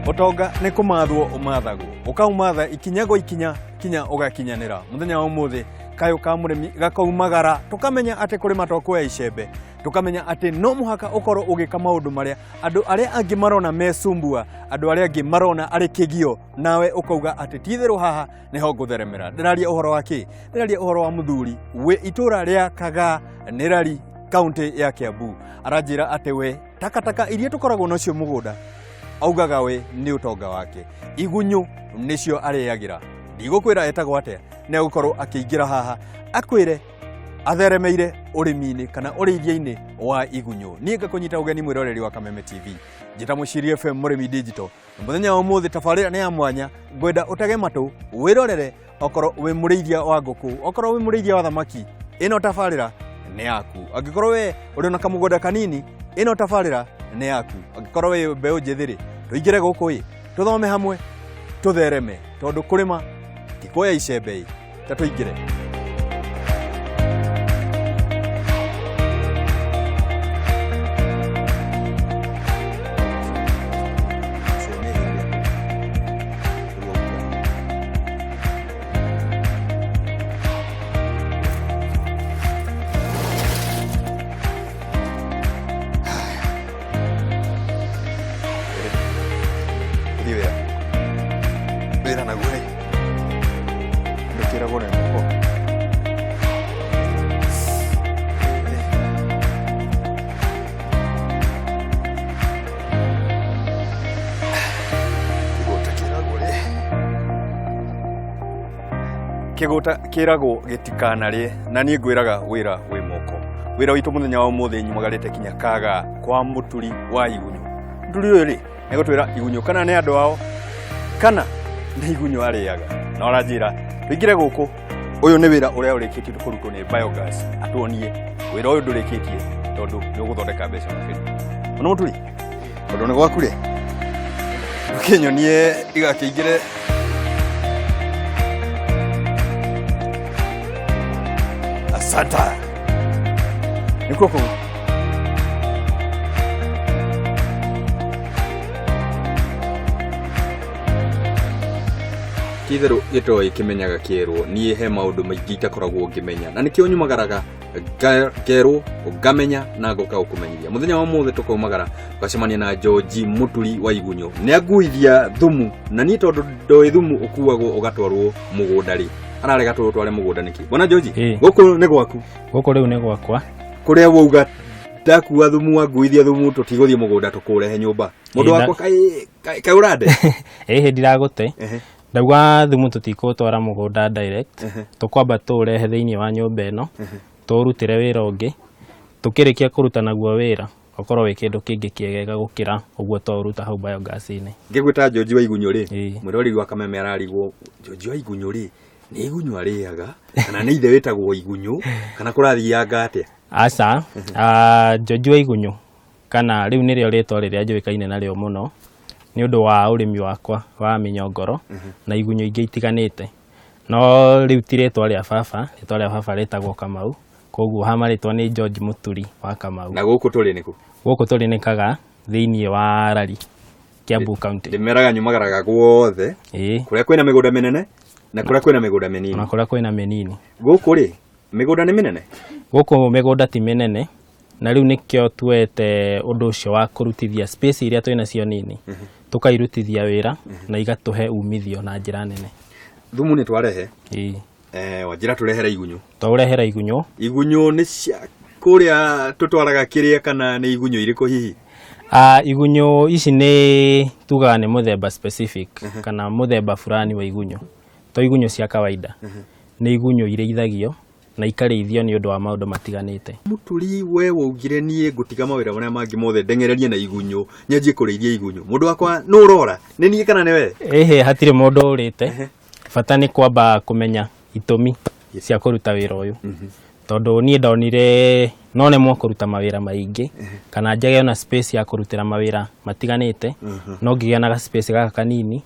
Ũtonga nĩ kũmathwo ũmathagwo, ũkaũmatha ikinya gwa ikinya kinya ũgakinyanĩra. Mũthenya wa ũmũthĩ kayũ ka mũrĩmi gakaumagara, tũkamenya atĩ kũrĩma to kuoya icembe, tũkamenya atĩ no mũhaka ũkorwo ũgĩka maũndũ marĩa andũ arĩa angĩ marona mecumbua, andũ arĩa angĩ marona arĩ kĩgio, nawe ũkauga atĩ ti itherũ haha nĩho ngũtheremera. Ndĩraria ũhoro wa kĩ? Ndĩraria ũhoro wa mũthuri wĩ itũra rĩa Kagaa nĩ Rari, kaũntĩ ya Kiambu. Aranjĩra atĩ we takataka iria tũkoragwo nacio mũgũnda augaga we nĩ ũtonga wake, igunyũ nĩcio arĩagĩra. Ndigũkwĩra etagwo atĩa, nĩ egũkorwo akĩingĩra haha akwĩre atheremeire ũrĩmi-inĩ kana ũrĩithia-inĩ wa igunyũ. Niĩ ngakũnyita ũgeni mwĩroreri wa Kameme TV, njĩta Mũciri FM Mũrĩmi Digital. Na mũthenya wa ũmũthĩ tabarĩra nĩ ya mwanya, ngwenda ũtege matũ wĩrorere, okorwo wĩ mũrĩithia wa ngũkũ, okorwo wĩ mũrĩithia wa thamaki, ĩno tabarĩra nĩ yaku. Angĩkorwo we ũrĩ na kamũgũnda kanini, ĩno tabarĩra nĩ yaku. Angĩkorwo wĩ mbeũ njĩthĩ rĩ, tũingĩre gũkũ ĩ, tũthome hamwe, tũthereme, tondũ kũrĩma ti kuoya icembe ĩ. Ta tũingĩre. Thiĩ wĩra. Wĩra naguo rĩ. Ndũkĩragwo nĩ moko. Kĩgũta kĩragwo rĩ. Kĩgũta kĩragwo gĩtikanarĩe na niĩ ngwĩraga wĩra wĩ moko. Wĩra witũ mũthenya wa ũmũthĩ nyumagarĩte kinya Kagaa kwa mũturi wa igunyũ. Mũturi ũyũ rĩ, nĩ gũtwĩra igunyũ kana nĩ andũ ao kana nĩ igunyũ arĩaga. Na aranjĩra tũingĩre gũkũ, ũyũ nĩ wĩra ũrĩa ũrĩkĩtie kũrutwo nĩ biogas, atuonie wĩra ũyũ ndũrĩkĩtie tondũ nĩ ũgũthondeka mbeca makĩria. Ona mũturi, tondũ nĩ gwaku rĩ, ũkĩnyonie igakĩingĩre. Asante. Nĩkuo kũu. Ti-itherũ gĩtoĩ kĩmenyaga kĩerwo, niĩ he maũndũ maingĩ itakoragwo ngĩmenya na nĩkĩo nyumagaraga ngerwo ngamenya na ngoka gũkũmenyithia. Mũthenya wa ũmũthĩ tũkaumagara tũgacemania na George Mũturi wa Igunyũ, nĩ anguithia thumu na niĩ tondũ ndoĩ thumu ũkuagwo ũgatwarwo mũgũnda rĩ, ararega tũũtware mũgũnda nĩkĩ? Bwana George, gũkũ nĩ gwaku? Gũkũ rĩu nĩ gwakwa. Kũrĩa wauga ndakua thumu wanguithia thumu tũtigũthiĩ mũgũnda tũkũrehe nyũmba. Mũndũ wakwa kaĩ ũrande? Ĩhĩ ndiragũte. Ndauga thumu tũtikũũtwara mũgũnda direct, tũkwamba tũũrehe thĩinĩ wa nyũmba ĩno, tũũrutĩre wĩra ũngĩ, tũkĩrĩkia kũruta naguo wĩra, ũkorwo wĩ kĩndũ kĩngĩ kĩegega gũkĩra ũguo twaũruta hau biogas-inĩ. Ngĩgwĩta George wa Igunyũ rĩ, mwĩroreri wa Kameme ararigwo George wa Igunyũ rĩ, nĩ igunyũ arĩaga kana nĩ ithe wĩtagwo Igunyũ kana kũrathianga atĩa? Aca, George wa Igunyũ kana rĩu nĩrĩo rĩtwa rĩrĩa njũĩkaine narĩo mũno nĩ ũndũ wa ũrĩmi wakwa wa mĩnyongoro na igunyũ ingĩ itiganĩte. No rĩu ti rĩtwa rĩa baba, rĩtwa rĩa baba rĩtagwo Kamau, koguo ha marĩtwa nĩ George Mũturi wa Kamau. Na gũkũ tũrĩ nĩkũ? Gũkũ tũrĩ nĩ Kagaa thĩinĩ wa Rari, Kiambu County. Ndĩmeraga nyumagaraga guothe, kũrĩa kwĩna mĩgũnda mĩnene na kũrĩa kwĩna mĩgũnda mĩnini. Na kũrĩa kwĩna mĩnini. Gũkũ rĩ, mĩgũnda nĩ mĩnene? Gũkũ mĩgũnda ti mĩnene, na rĩu nĩkĩo tuoete ũndũ ũcio wa kũrutithia space iria twĩ nacio nini, tũkairutithia wĩra na igatũhe umithio na njĩra nene. Thumu nĩ twarehe. Wanjĩra tũrehere igunyũ. Twaũrehera igunyũ. Igunyũ nĩ cia kũrĩa tũtwaraga kĩrĩa kana nĩ igunyũ irĩkũ hihi? Igunyũ ici nĩ tugaga nĩ mũthemba specific kana mũthemba fulani wa igunyũ. To igunyũ cia kawaida. Nĩ igunyũ irĩithagio na ikarĩithio nĩ ũndũ wa maũndũ matiganĩte. Mũturi, we waugire niĩ ngũtiga mawĩra marĩa mangĩ mothe ndeng'ererie na igunyũ, nyanjie kũrĩithia igunyũ. Mũndũ wakwa nũ ũrora? Nĩ niĩ kana nĩ we? Ĩhĩ, hatirĩ mũndũ ũrĩte. Bata nĩ kwamba kũmenya itũmi cia kũruta wĩra ũyũ. Tondũ niĩ ndonire no nemwo kũruta mawĩra maingĩ kana njage ona space ya kũrutĩra mawĩra matiganĩte, no ngĩgĩa na ga space gaka kanini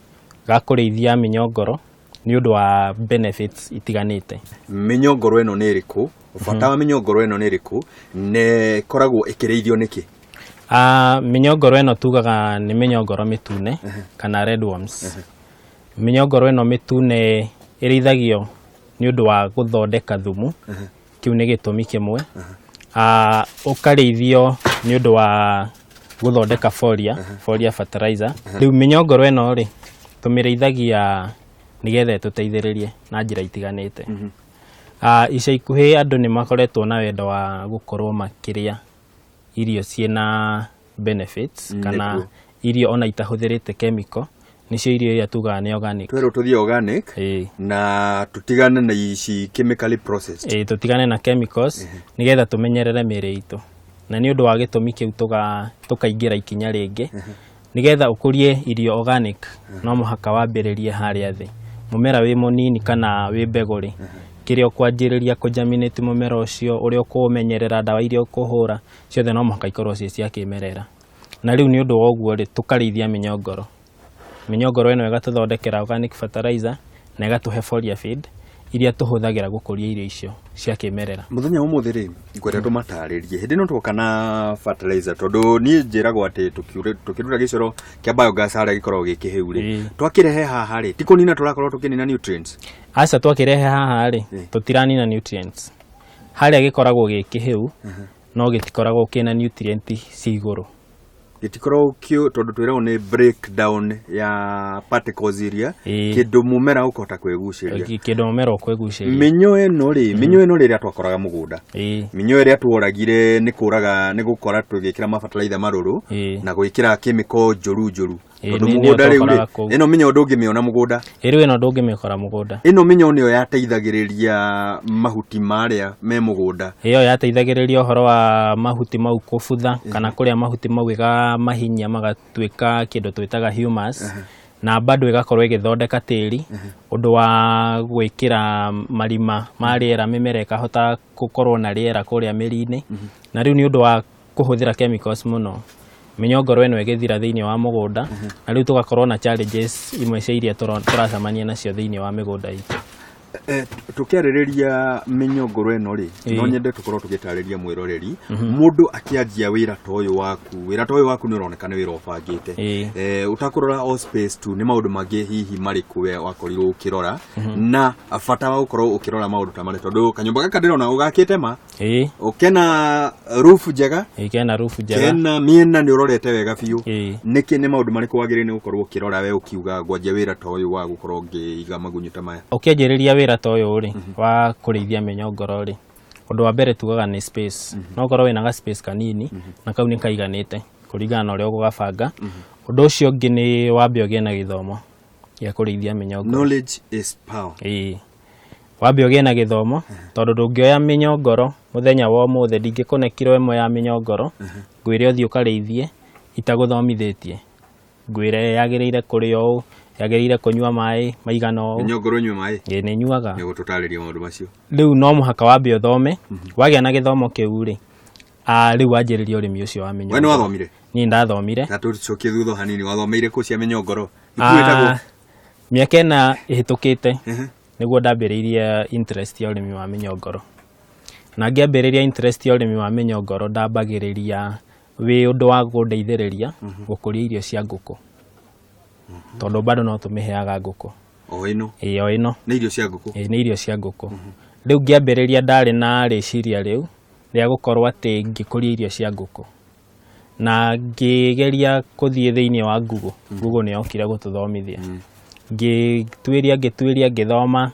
ga kũrĩithia mĩnyongoro nĩ ũndũ wa benefits itiganĩte. Mĩnyongoro ĩno nĩ ĩrĩkũ? Bata wa mĩnyongoro ĩno nĩ ĩrĩkũ? Na ĩkoragwo ĩkĩrĩithio nĩkĩ? Mĩnyongoro ĩno tugaga nĩ mĩnyongoro mĩtune kana red worms. Mĩnyongoro ĩno mĩtune ĩrĩithagio nĩ ũndũ wa gũthondeka thumu, kĩu nĩ gĩtũmi kĩmwe. Ũkarĩithio nĩ ũndũ wa gũthondeka foliar, foliar fertilizer. Rĩu mĩnyongoro ĩno rĩ, tũmĩrĩithagia nĩgetha ĩtũteithĩrĩrie na njĩra itiganĩte. Ica ikuhĩ andũ nĩ makoretwo na wendo wa gũkorwo makĩrĩa irio ciĩna benefits kana irio ona itahũthĩrĩte chemical, nĩcio irio iria tugaga nĩ organic. Twerwo tũthiĩ organic na tũtigane na ici chemically processed. Ĩĩ, tũtigane na chemicals nĩgetha tũmenyerere mĩĩrĩ itũ, na nĩ ũndũ wa gĩtũmi kĩu tũkaingĩra ikinya rĩngĩ. Nĩgetha ũkũrie irio organic no mũhaka wambĩrĩrie harĩa thĩ, mũmera wĩ mũnini kana wĩ mbegũ rĩ, kĩrĩa ũkwanjĩrĩria kũgerminate mũmera ũcio, ũrĩa ũkũũmenyerera, ndawa iria ũkũhũra ciothe no mũhaka ikorwo ciĩ cia kĩmerera. Na rĩu nĩ ũndũ wa ũguo rĩ, tũkarĩithia mĩnyongoro. Mĩnyongoro ĩno ĩgatũthondekera organic fertilizer na ĩgatũhe foliar feed iria tũhũthagĩra gũkũria irio icio cia kĩmerera. Mũthenya wa ũmũthĩ rĩ, ngwenda tũmatarĩrie hĩndĩ ĩno twoka na fertilizer, tondũ niĩ njĩragwo atĩ tũkĩruta gĩcoro kĩa biogas harĩa gĩkoragwo gĩ kĩhĩu rĩ, twakĩrehe haha rĩ, ti kũnina tũrakorwo tũkĩnina nutrients? Aca, twakĩrehe haha rĩ, tũtiranina nutrients. Harĩa gĩkoragwo gĩ kĩhĩu no gĩtikoragwo kĩna nutrient ci igũrũ. Gĩtikoragwo kĩo, tondũ twĩragwo nĩ breakdown ya particles iria kĩndũ mũmera ũkũhota kwĩgucĩria. Kĩndũ mũmera ũkwĩgucĩria. Mĩnyoo ĩno rĩ, mĩnyoo ĩno rĩrĩa twakoraga mũgũnda, mĩnyoo ĩrĩa tworagire nĩ kũraga, nĩ gũkora tũgĩkĩra mabataraitha marũrũ na gwĩkĩra chemical njũru njũru, tondũ nĩyo mũgũnda rĩu rĩ, twakoraga kũu. Ĩno mĩnyoo ndũngĩmĩona mũgũnda. Ĩ, rĩu ĩno ndũngĩmĩkora mũgũnda. Ĩno mĩnyoo nĩyo yateithagĩrĩria mahuti marĩa me mũgũnda. Ĩyo yateithagĩrĩria ũhoro wa mahuti mau kũbutha kana kũrĩa mahuti mau ĩkamahinyia magatuĩka kĩndũ twĩtaga humus, na bado ĩgakorwo ĩgĩthondeka tĩri ũndũ wa gwĩkĩra marima ma rĩera, mĩmera ĩkahota gũkorwo na rĩera kũrĩa mĩri-inĩ. Na rĩu nĩ ũndũ wa kũhũthĩra chemicals mũno, mĩnyongoro ĩno ĩgĩthira thĩinĩ wa mũgũnda, na rĩu tũgakorwo na challenges imwe cia iria tũracemania nacio thĩinĩ wa mĩgũnda itũ. Tũkĩarĩrĩria mĩnyongoro ĩno rĩ, no nyende tũkorwo tũgĩtarĩria mwĩroreri, mũndũ akĩanjia wĩra ta ũyũ waku, wĩra ta ũyũ waku nĩ ũroneka nĩ wĩra ũbangĩte. Ũtakũrora o space tu, nĩ maũndũ mangĩ hihi marĩkũ we wakorirwo ũkĩrora na bata wa gũkorwo ũkĩrora maũndũ ta marĩa, tondũ kanyũmba gaka ndĩrona ũgakĩte ma kena roof njega. Ĩĩ, kena roof njega. Kena mĩena nĩ ũrorete wega biũ. Nĩkĩ, nĩ maũndũ marĩkũ wagĩrĩire nĩ gũkorwo ũkĩrora we ũkiuga ngwanjia wĩra ta ũyũ wa gũkorwo ngĩiga magunyũ ta maya? Ũkĩanjĩrĩria wĩra ta ũyũ rĩ, wa kũrĩithia mĩnyongoro rĩ, ũndũ wa mbere tugaga nĩ space. No ũkorwo wĩna ga space kanini na kau nĩ kaiganĩte kũringana na ũrĩa ũgũgabanga. Ũndũ ũcio ũngĩ nĩ wambe ũgĩe na gĩthomo gĩa kũrĩithia mĩnyongoro. Knowledge is power. Ĩĩ, wambe ũgĩe na gĩthomo, tondũ ndũngĩoya mĩnyongoro mũthenya wa ũmũthĩ, ndingĩkũne kiro ĩmwe ya mĩnyongoro ngwĩre ũthiĩ ũkarĩithie itagũthomithĩtie, ngwĩre yagĩrĩire kũrĩa ũũ, yagĩrĩire kũnyua maĩ maigana ũũ. Mĩnyongoro nyue maĩ? Ĩĩ, nĩ nyuaga. Nĩ ũgũtũtarĩria maũndũ macio. Rĩu no mũhaka wambe ũthome. Wagĩa na gĩthomo kĩu rĩ, rĩu wanjĩrĩria ũrĩmi ũcio wa We nĩ mĩnyongoro. Wathomire? Niĩ ndathomire. Ta tũcokie thutha hanini, wathomeire kũ cia mĩnyongoro? Thukuru ĩtagwo? Mĩaka 4 ĩhĩtũkĩte nĩguo ndambĩrĩirie interest ya ũrĩmi wa mĩnyongoro, na ngĩambĩrĩria interest ya ũrĩmi wa mĩnyongoro ndambagĩrĩria wĩ ũndũ wa kũndeithĩrĩria gũkũria irio cia ngũkũ, tondũ bado no tũmĩheaga ngũkũ. O ĩno? Ĩĩ, o ĩno. Nĩ irio cia ngũkũ? Ĩĩ, nĩ irio cia ngũkũ. Rĩu ngĩambĩrĩria ndarĩ na rĩciria rĩu rĩa gũkorwo atĩ ngĩkũria irio cia ngũkũ, na ngĩgeria kũthiĩ thĩinĩ wa Google. Google nĩ yokire gũtũthomithia. Ngĩtuĩria, ngĩtuĩria, ngĩthoma,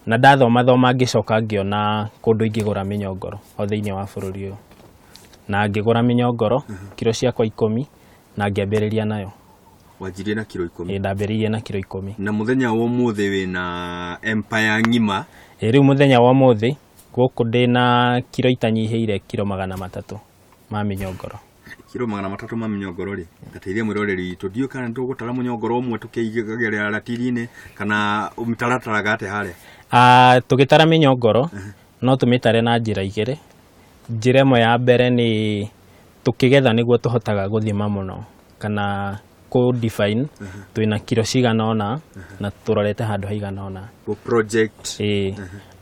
na ndathoma thoma ngĩcoka ngĩona kũndũ ingĩgũra mĩnyongoro o thĩinĩ wa bũrũri ũyũ, na ngĩgũra mĩnyongoro kiro ciakwa 10 na ngĩambĩrĩria nayo. Wanjirie na kiro 10? Ĩĩ, ndambĩrĩirie na kiro 10. Na mũthenya wa ũmũthĩ wĩna empire ng'ima? Ĩĩ, rĩu mũthenya wa ũmũthĩ gũkũ ndĩna kiro itanyihĩire kiro 300 ma mĩnyongoro. Kiro 300 ma mĩnyongoro rĩ, gateithia mwĩroreri witũ, ndiũĩ kana nĩ tũgũtara mũnyongoro ũmwe tũkĩigagĩrĩra ratiri-inĩ kana mũtarataraga atĩa harĩa? Tũgĩtara mĩnyongoro no tũmĩtare na njĩra igĩrĩ. Njĩra ĩmwe ya mbere nĩ tũkĩgetha nĩguo tũhotaga gũthima mũno kana kũ define twĩna kiro cigana ũna na tũrorete handũ haigana ũna. Gũ project. Ĩĩ,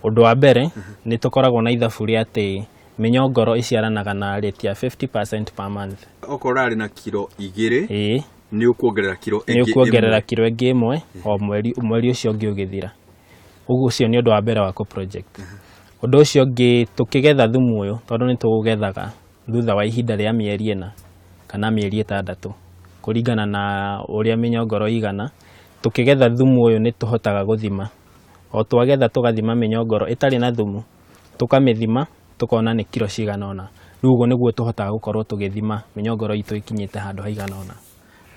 ũndũ wa mbere nĩ tũkoragwo na ithabu rĩa atĩ Mĩnyongoro ĩciaranaga na rate ya 50% per month. Okorwo ũrarĩ na kiro 2, ĩĩ, nĩ ũkuongerera kiro nĩ ĩngĩ ũkuongerera ĩmwe. Kiro ĩngĩ 1 o mweri, mweri ũcio ũngĩ ũgĩthira. Ũguo ũcio nĩ ũndũ wa mbere wa kũ project. Ũndũ ũcio ũngĩ, tũkĩgetha thumu ũyũ, tondũ nĩ tũũgethaga thutha wa ihinda rĩa mĩeri 4 kana mĩeri 6 kũringana na ũrĩa mĩnyongoro ĩigana, tũkĩgetha thumu ũyũ nĩ tũhotaga gũthima. O twagetha tũgathima mĩnyongoro ĩtarĩ na thumu, tũkamĩthima tũkona nĩ kiro cigana ũna. Rĩu ũguo nĩguo tũhotaga gũkorwo tũgĩthima mĩnyongoro itũ ĩkinyĩte handũ haigana ũna.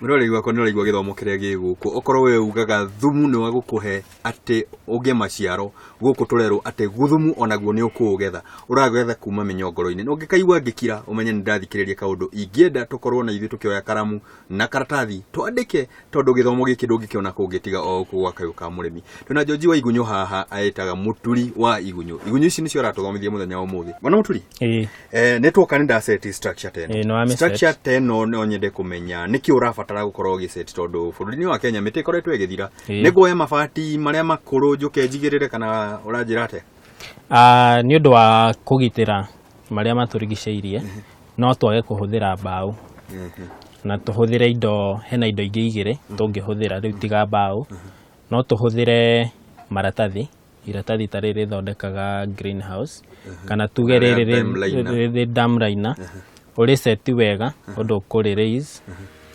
Mwĩroreri wakwa, nĩ ũraigua gĩthomo kĩrĩa gĩ gũkũ. Okorwo we ugaga thumu nĩ wa gũkũhe atĩ ũgĩe maciaro, gũkũ tũrerwo atĩ thumu onaguo nĩ ũkũũgetha, ũragetha kuma mĩnyongoro-inĩ. Na ũngĩkaigua ngĩkira, ũmenye nĩ ndathikĩrĩria kaũndũ. Ingĩenda tũkorwo na ithuĩ tũkĩoya karamu na karatathi twandĩke, tondũ gĩthomo gĩkĩ ndũngĩkĩona kũngĩ tiga o gũkũ gwa Kayũ ka Mũrĩmi. Twĩna George wa Igunyũ haha, aĩtaga mũturi wa igunyũ. Igunyũ ici nĩcio aratũthomithia mũthenya wa ũmũthĩ. Bwana Mũturi, Ĩĩ. Nĩ tuoka nĩ ndaceti structure ta ĩno. Ĩĩ, nĩ wamĩset. Structure ta ĩno no nyende kũmenya nĩkĩ ũrabatara gũkorwo ũgĩceti, tondũ bũrũri-inĩ wa Kenya mĩtĩ ĩkoretwo ĩgĩthira. Ĩĩ. Nĩ nguoya mabati marĩa makũrũ njũke njigĩrĩre, kana ũranjĩra atĩa? Nĩ ũndũ wa kũgitĩra marĩa matũrigicĩirie, no twage kũhũthĩra mbaũ na tũhũthĩre indo. Hena indo ingĩ igĩrĩ tũngĩhũthĩra rĩu tiga mbaũ. No tũhũthĩre maratathi, iratathi ta rĩrĩ rĩthondekaga greenhouse, kana tuge Rĩa rĩrĩ dam liner. Rĩrĩ dam liner, ũrĩceti wega ũndũ ũkũrĩ raise,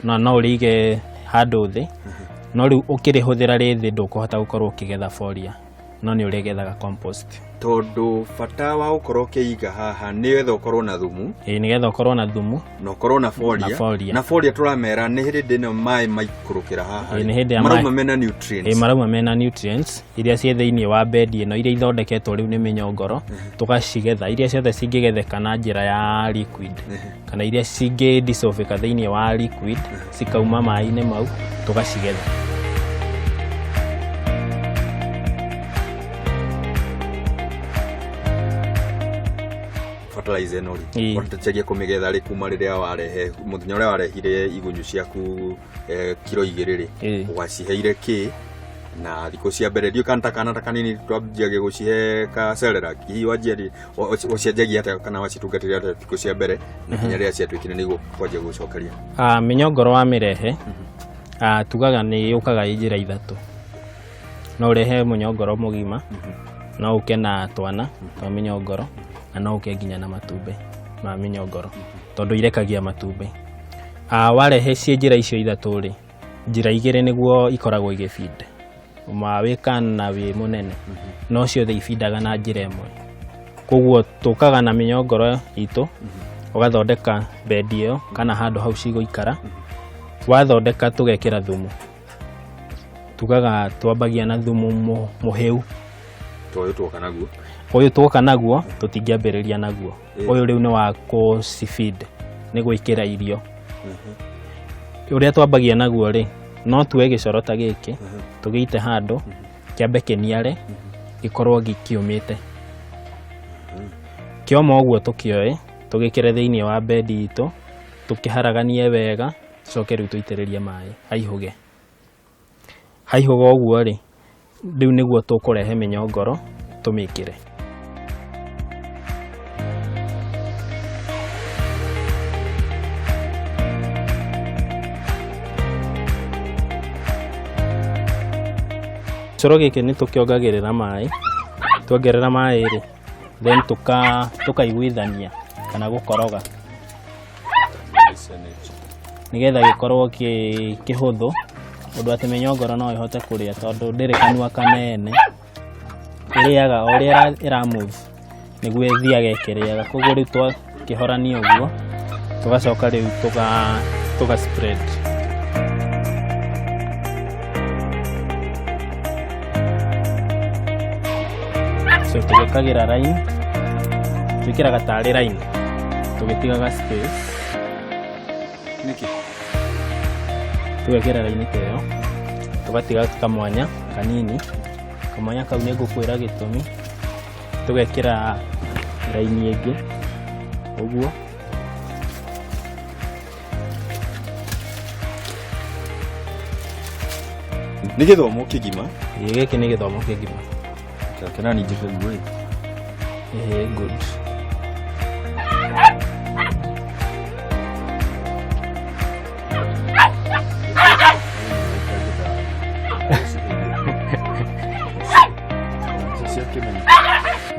na no ũrĩige handũ thĩ. No rĩu ũkĩrĩhũthĩra rĩ thĩ, ndũkũhota gũkorwo ũkĩgetha foliar, no nĩ ũrĩgethaga compost. Tondũ bata wa gũkorwo ũkĩiga haha nĩgetha ũkorwo na thumu. Ĩĩ, nĩgetha ũkorwo na thumu. Na ũkorwo na foliar. Na foliar. Na foliar tũramera nĩ hĩndĩ ĩno maĩ maikũrũkĩra haha. Ĩĩ, nĩ hĩndĩ ya marauma maĩ. mena nutrients. Ĩĩ, marauma mena nutrients iria ciĩ thĩinĩ wa bedi ĩno, iria ithondeketwo rĩu nĩ mĩnyongoro. Tũgacigetha iria ciothe cingĩgetheka na njĩra ya liquid, kana iria cingĩ dissolveka thĩinĩ wa liquid cikauma maĩ-inĩ mau, tũgacigetha. Fertilizer ĩno rĩ, Ĩĩ. watechagia kũmĩgetha rĩ, kuma rĩrĩa warehe, mũthenya ũrĩa warehire igunyũ ciaku, kiro 2 rĩ, Ĩĩ. waciheire kĩ? Na thikũ cia mbere, ndiũĩ kana ta kana ta kanini twambiagia gũcihe ka Cerelac, hihi wanjia rĩ, ũcianjagia atĩa kana wacitungatĩra atĩa thikũ cia mbere na kinya rĩrĩa ciatuĩkire nĩguo kwanjia gũcokeria? Mĩnyongoro wa mĩrehe, tugaga nĩ yũkaga ĩ njĩra ithatũ. No ũrehe mũnyongoro mũgima, no ũke na twana twa mĩnyongoro, na no ũke nginya na matumbĩ ma mĩnyongoro, tondũ irekagia matumbĩ. Warehe ciĩ njĩra icio ithatũ rĩ, njĩra igĩrĩ nĩguo ikoragwo igĩbinda ma wĩ kana wĩ mũnene, no ciothe ibindaga na njĩra ĩmwe. Koguo tũkaga na mĩnyongoro itũ, ũgathondeka bendi ĩyo kana handũ hau cigũikara. Wathondeka, tũgekĩra thumu. Tugaga twambagia na thumu mũhĩu. To ũyũ tuoka naguo? Ũyũ tuoka naguo tũtingĩambĩrĩria naguo. Ũyũ rĩu nĩ wa kũcifeed, nĩ gwĩkĩra irio. Ũrĩa twambagia naguo rĩ, no tuoe gĩcoro ta gĩkĩ, tũgĩite handũ kĩambe kĩniare, gĩkorwo gĩkĩũmĩte. Kĩoma ũguo, tũkĩoe tũgĩkĩre thĩinĩ wa bendi itũ, tũkĩharaganie wega, tũcoke rĩu tũitĩrĩrie maĩ haihũge. Haihũga ũguo rĩ, rĩu nĩguo tũkũrehe mĩnyongoro tũmĩkĩre. Gĩcoro gĩkĩ nĩ tũkĩongagĩrĩra maĩ. Tuongerera maĩ rĩ, then tũkaiguithania kana gũkoroga, nĩgetha gĩkorwo kĩ kĩhũthũ ũndũ atĩ mĩnyongoro no ĩhote kũrĩa, tondũ ndĩrĩ kanua kanene. Ĩrĩaga o ũrĩa ĩra move nĩguo ĩthiaga ĩkĩrĩaga. Koguo rĩu twakĩhorania ũguo, tũgacoka rĩu tũga spread. So tũgĩkagĩra line, twĩkĩraga tarĩ line tũgĩtigaga space. Nĩkĩ? Tũgekĩra raini ta ĩyo, tũgatiga kamwanya kanini. Kamwanya kau nĩ ngũkwĩra gĩtũmi. Tũgekĩra raini ĩngĩ ũguo. Nĩ gĩthomo kĩgima. Ĩĩ, gĩkĩ nĩ gĩthomo kĩgima. Kĩna ningĩ guo ĩ. Ĩĩ, good. Ciakĩmenya.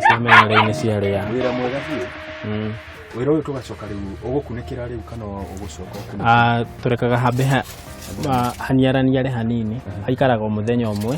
Ciamenyera-inĩ ciarĩa. Wĩra mwega biũ. Wĩra ũyũ tũgacoka rĩu ũgũkunĩkĩra rĩu kana ũgũcoka ũkunĩkĩre? Tũrekaga hambe haniaraniare hanini, haikaraga o mũthenya ũmwe,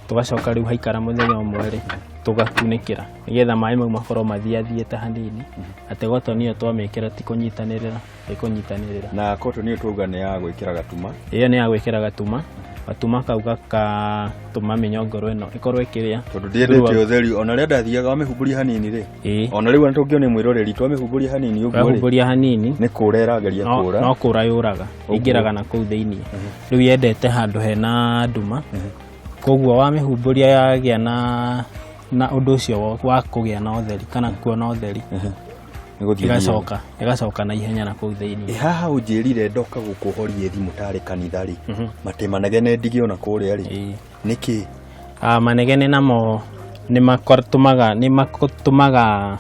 tũgacoka rĩu haikara mũthenya ũmwe rĩ, tũgakunĩkĩra nĩgetha maĩ mau makorwo mathiathiĩte hanini, atĩ gotoni ĩyo twamĩkĩra ti kũnyitanĩrĩra, ĩkũnyitanĩrĩra. Na cotton ĩyo twauga nĩ ya gwĩkĩra gatuma. Ĩyo nĩ ya gwĩkĩra gatuma, gatuma kau gagatũma mĩnyongoro ĩno ĩkorwo ĩkĩrĩa. Tondũ ndiendete ũtheri, ona rĩrĩa ndathiaga wamĩhumbũria hanini rĩ, ona rĩu ona tũngĩona mwĩroreri twamĩhumbũria hanini ũguo rĩ, Wahumbũria hanini nĩ kũra ĩrageria kũra. No kũra yũraga, ĩingĩraga na kũu thĩiniĩ. Rĩu yendete handũ hena nduma, koguo wamĩhumbũria yagĩa na ũndũ ũcio wa kũgĩa na ũtheri kana kuona ũtheri, Nĩ gũthiĩ ĩgacoka na ihenya na kũu thĩiniĩ. Ĩ haha ũnjĩrire ndoka gũkũhorie thimũ tarĩ kanitha rĩ, matĩ manegene ndigĩona kũrĩa rĩ, nĩkĩ? Manegene namo nĩ matũmaga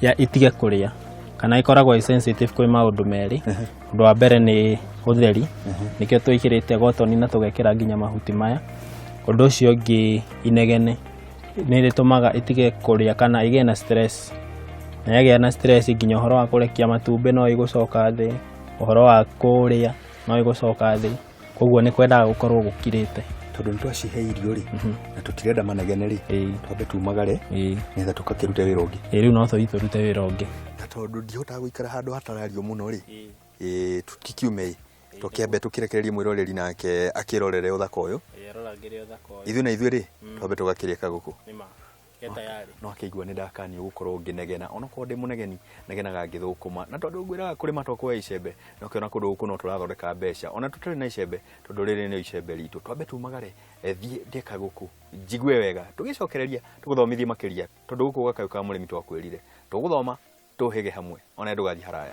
ya itige kũrĩa kana ĩkoragwo ĩ sensitive kwĩ maũndũ merĩ. Ũndũ wa mbere nĩ ũtheri, nĩkĩo twĩkĩrĩte gotoni na tũgekĩra nginya mahuti maya. Ũndũ ũcio ũngĩ, inegene nĩ rĩtũmaga ĩtige kũrĩa kana ĩgĩe na stress, na yagĩa na stress nginya ũhoro wa kũrekia matumbĩ no ĩgũcoka thĩ, ũhoro wa kũrĩa no ĩgũcoka thĩ, koguo nĩ kwendaga gũkorwo gũkirĩte. Tondũ nĩ twacihe irio rĩ, na tũtirenda manegene rĩ, twambe tumagare nĩgetha tũgakĩrute wĩra ũngĩ. Ĩĩ, rĩu no tũthiĩ tũrute wĩra ũngĩ. Na tondũ ndihotaga gũikara handũ hatarario mũno rĩ, tũtikiume ĩ, tũkĩambe tũkĩrekererie mwĩroreri nake akĩrorere ũthaka ũyũ. Ithuĩ na ithuĩ rĩ, twambe tũgakĩrĩa kagũkũ. No akĩigua nĩ ndakanio gũkorwo ngĩnegena, onokorwo ndĩ mũnegeni negenaga ngĩthũkũma, na tondũ ngwĩraga kũrĩma to kuoya icembe, na ũkĩona kũndũ gũkũ no tũrathondeka mbeca ona tũtarĩ na icembe, tondũ rĩrĩ nĩ icembe ritũ. Twambe tumagare, thiĩ ndĩe kagũkũ njigue wega, tũgĩcokereria tũgũthomithie makĩria, tondũ gũkũ gakayũ ka mũrĩmi twakwĩrire tũgũthoma tũhĩge hamwe, ona ndũgathiĩ haraya.